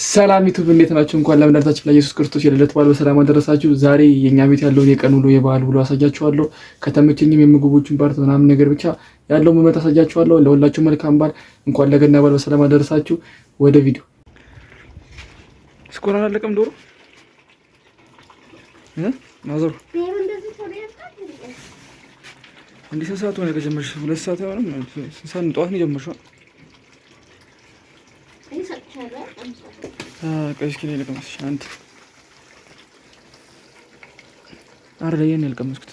ሰላም ዩቱብ እንዴት ናችሁ? እንኳን ለመድኃኒታችን ለኢየሱስ ክርስቶስ የልደት በዓል በሰላም አደረሳችሁ። ዛሬ የኛ ቤት ያለውን የቀን ውሎ የበዓል ውሎ አሳያችኋለሁ። ከተመቸኝም የምግቦችን part ምናምን ነገር ብቻ ያለው moment አሳያችኋለሁ። ለሁላችሁ መልካም በዓል፣ እንኳን ለገና በዓል በሰላም አደረሳችሁ። ወደ ቪዲዮ እስኮን አላለቀም። ዶሮ ማዘሩ እንዲህ ስንት ሰዓት ሆነ ከጀመርሽ? 2 ሰዓት አይሆንም? ስንት ሰዓት ነው? ጠዋት ነው የጀመርሽው? ቆይ እስኪ እኔ ልቅመስሽ። አንድ አረ ለየን ያልቀመስኩት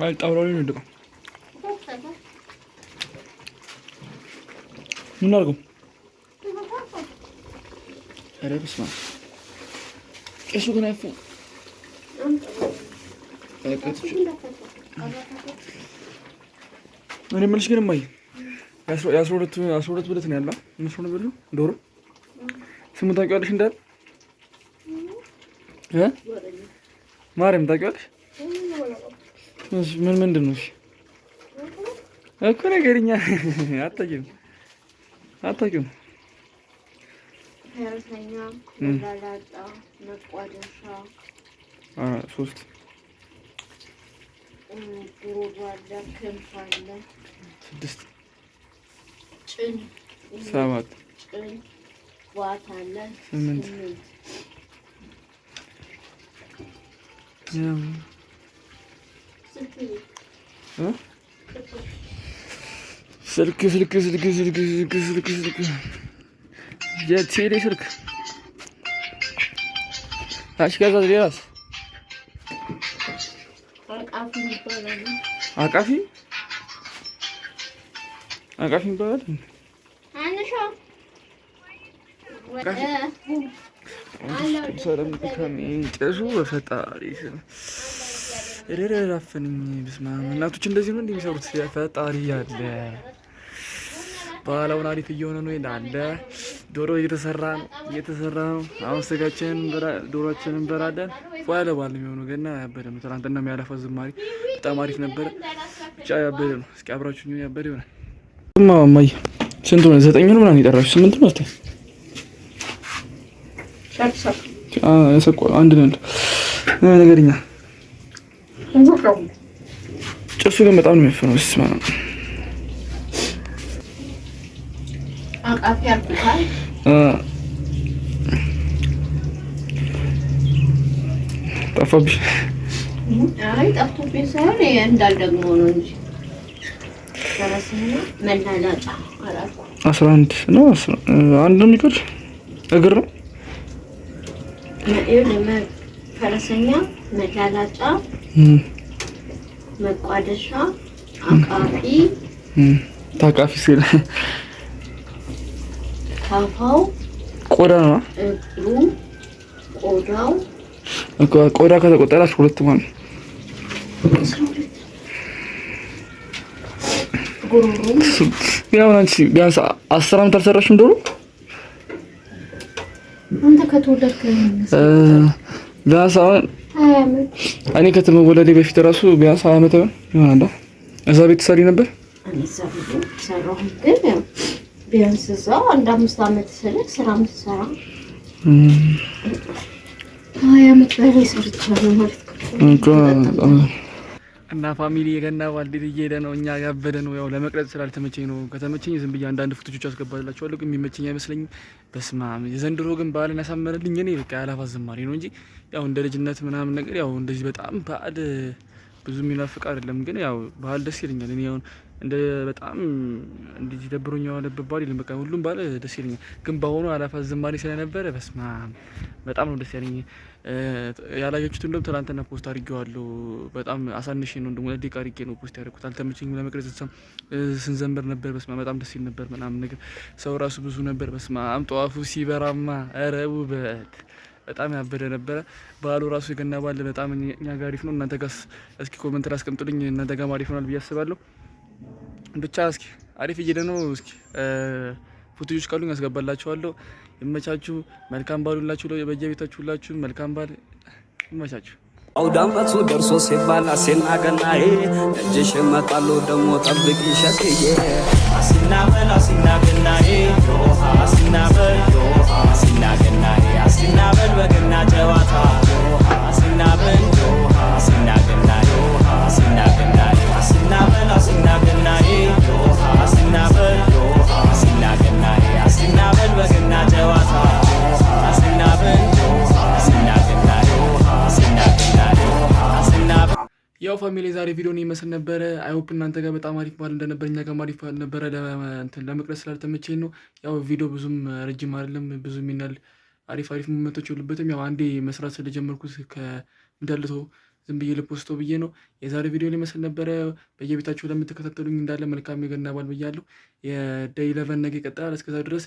አይ ጣውላው ላይ ነው የወደቀው። ምን አድርገው? ኧረ በስመ አብ ቄሱ ግን አይፈ እኔ የምልሽ ግን እማዬ የ12 ብልት ነው ያለው። 12 ብልት ዶሮ ስሙን ታውቂዋለሽ? እንዳለ እ ማርያም ታውቂዋለሽ? ምን ምንድን ነው? እሺ እኮ ነገርኛ አታውቂውም፣ አታውቂውም። ፈረሰኛ፣ መላላጫ፣ መቋደሻ ሶስት ጉሮሮ አለ፣ ክንፍ አለ፣ ስድስት ጭን ሰባት ጭን ዋት አለ፣ ስምንት ስልክ ስልክ ስልክ ስልክ ስልክ ስልክ ስልክ የቴሌ ስልክ እሺ። ከዛ ሌላስ? አቃፊ አቃፊ ይባላል። ጭሱ በፈጣሪ ራፈንኝ። በስመ አብ እናቶች እንደዚህ ነው እንደሚሰሩት። ፈጣሪ ያለ ባህላውን አሪፍ እየሆነ ነው ይላል። ዶሮ እየተሰራ ነው እየተሰራ ነው። አሁን ስጋችንን ዶሮችንን እንበላለን። ፏ ያለ በዓል ነው የሚሆነው። ገና ያበደ ነው። ትናንትና የሚያለፈው ዝማሬ በጣም አሪፍ ነበረ። ብቻ ያበደ ነው። እስኪ አብራችሁ ያበደ ይሆናል። እማዬ ስንት ሆነ? 9 ነው ምናምን የጠራችሁ? 8 ነው። እስኪ አንድ ነው ነገርኛ። ጭሱ ግን በጣም ነው የሚያፍነው። ስማ ጠፋብሽ? አይ ጠፍቶብኝ ሳይሆን እንዳልደግሞ ነው እንጂ ፈረስና መላላጫ አላልኩም። 11 ነው። አንድ ነው የሚቀር እግር ነው። ፈረሰኛ፣ መላላጫ፣ መቋደሻ፣ አቃፊ፣ ታቃፊ ሲል ታፋው ቆዳ ነው። እግሩ ቆዳው ቆዳ ከተቆጠረ 12 ማለት ነው። ያው አንቺ ቢያንስ 10 ዓመት አልሰራሽም ዶሮ? አንተ ከተወለድክ ቢያንስ አሁን እኔ ከተመወለዴ በፊት እራሱ ቢያንስ 20 ዓመት ይሆናል። እዛ ቤት ትሰሪ ነበር? እኔ እዛ ቤት ሰራሁ፣ ግን ቢያንስ እዛው አንድ 5 ዓመት ስለ ስራ የምትሰራ 20 ዓመት በላይ ሰርቻለሁ ማለት ነው። እና family የገና በዓል እንዴት እየሄደ ነው? እኛ ያበደ ነው። ያው ለመቅረጽ ስላልተመቸኝ ነው። ከተመቸኝ ዝም ብዬ አንዳንድ ፎቶዎች አስገባላችኋለሁ፣ ግን የሚመቸኝ አይመስለኝም። በስመ አብ የዘንድሮ ግን በዓልን ያሳመረልኝ እኔ በቃ ያላፋት ዝማሬ ነው እንጂ ያው እንደ ልጅነት ምናምን ነገር ያው እንደዚህ በጣም በዓል ብዙ የሚናፍቅ አይደለም። ግን ያው በዓል ደስ ይለኛል። እኔ አሁን እንደ በጣም እንደዚህ ደብሮኝ የዋለበት በዓል የለም። በቃ ሁሉም በዓል ደስ ይለኛል። ግን በአሁኑ አላፋት ዝማሬ ስለነበረ በስመ አብ በጣም ነው ደስ ያለኝ። ያላያችሁት እንደውም ትናንትና post አድርጌዋለሁ። በጣም አሳንሼ ነው እንደውም 2 ደቂቃ አድርጌ ነው post ያደረኩት። አልተመቸኝም ለመቅረጽ። ስንዘምር ነበር። በስመ አብ በጣም ደስ ይል ነበር ምናምን ነገር ሰው ራሱ ብዙ ነበር። በስመ አብ ጠዋፉ ሲበራማ ኧረ ውበት በጣም ያበደ ነበረ። በዓሉ ራሱ የገና በዓል በጣም እኛ ጋር አሪፍ ነው። እናንተ ጋር እስኪ comment ላይ አስቀምጡልኝ። እናንተ ጋር አሪፍ ሆናል ብዬ አስባለሁ። ብቻ እስኪ አሪፍ እየሄደ ነው። እስኪ ፎቶዎች ካሉኝ አስገባላችኋለሁ። ይመቻችሁ። መልካም በዓል ሁላችሁ በየቤታችሁ ሁላችሁ መልካም በዓል ይመቻችሁ። አውዳመቱ ደርሶ ሲባል አሴና ገናዬ እጅሽ እመጣለሁ ደሞ ጠብቂ ሸክዬ። አሲና በል፣ አሲና ገናዬ፣ ዮሃ አሲና በል፣ ዮሃ አሲና ገናዬ፣ አሲና በል በገና ጨዋታ፣ ዮሃ አሲና በል፣ ዮሃ አሲና ገና፣ ዮሃ አሲና ገናዬ፣ አሲና በል፣ አሲና ገናዬ፣ ዮሃ አሲና በል፣ ዮሃ አሲና ገናዬ፣ አሲና በል በገና ጨዋታ፣ ዮሃ አሲና በል፣ ዮሃ አሲና ገና፣ ዮሃ አሲና ገና፣ ዮሃ አሲና። ያው family፣ የዛሬ ቪዲዮ ይመስል ነበረ። I hope እናንተ ጋር በጣም አሪፍ በዓል እንደነበር፣ እኛ ጋር አሪፍ በዓል ነበረ። ለመቅረጽ ስላልተመቸኝ ነው። ያው ቪዲዮ ብዙም ረጅም አይደለም፣ ብዙ የሚናል አሪፍ አሪፍ moment ኦች የሉበትም። ያው አንዴ መስራት ስለጀመርኩት ከምደልቶ ዝም ብዬ ል post ው ብዬ ነው። የዛሬ ቪዲዮ ይመስል ነበረ። በየቤታችሁ ለምትከታተሉኝ እንዳለ መልካም የገና በዓል ብያለሁ። የ day 11 ነገ ይቀጥላል። እስከዛ ድረስ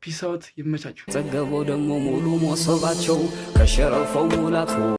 peace out፣ ይመቻችሁ። ጠገበው ደግሞ ሙሉ ሞሰባቸው ከሸረፈው ሙላቱ።